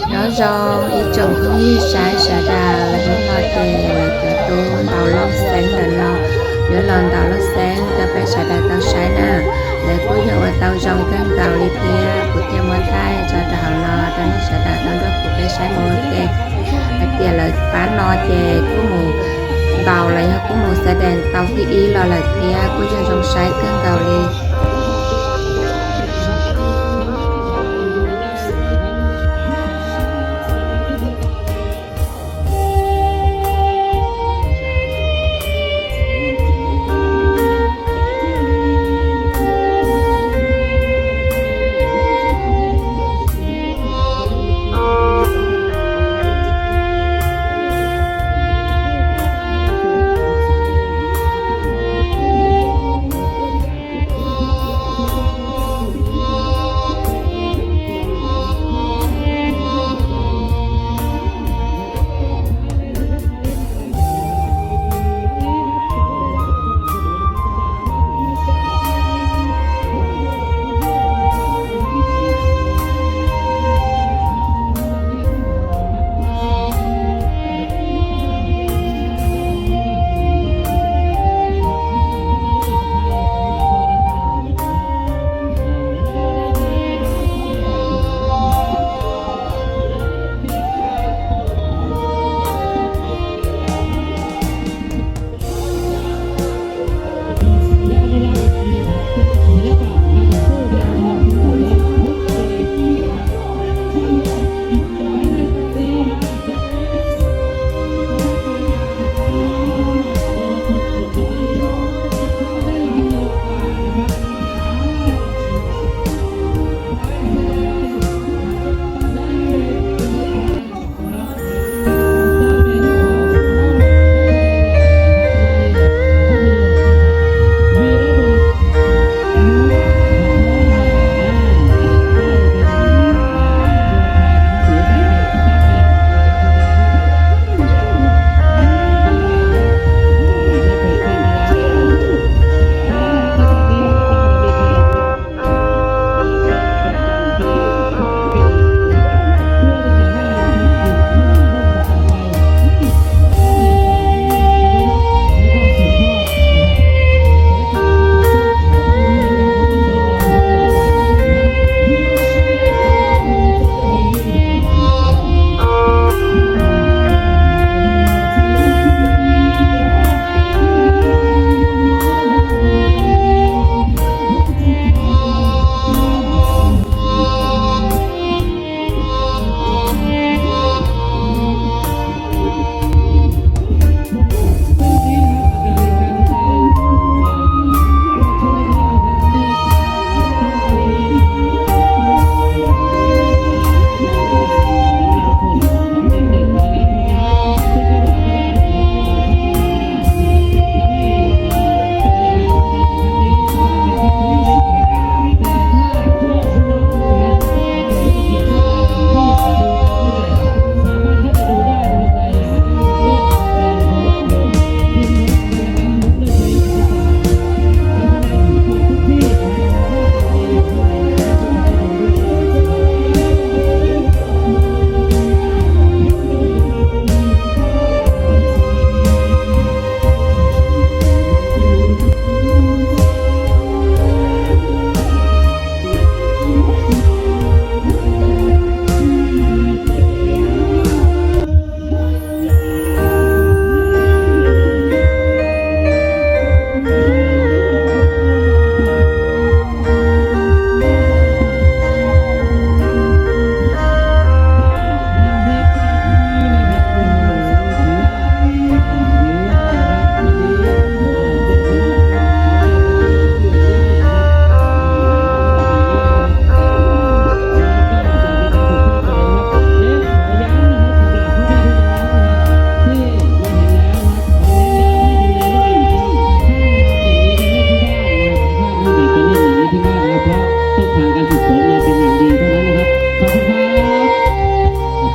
Nyob zoo ib tsoom phooj ywg saib sawv daws, hnub no ces lawv cov tub ntaus loj xeeb ntawm no yuav los ntaus loj xeeb rau peb sawv daws tau saib na. Lawv kuj yog ua tau zoo kawg nkaus li thiab, kuv thiaj muab thaij tso rau hauv no rau nej sawv daws tau nrog kuv peb saib mus ua ke. Hais tias lawv pab no ces kuj mus ntaus los yog kuj mus xav dees tau thib ib los lawm thiab, kuj yog zoo saib kawg nkaus li.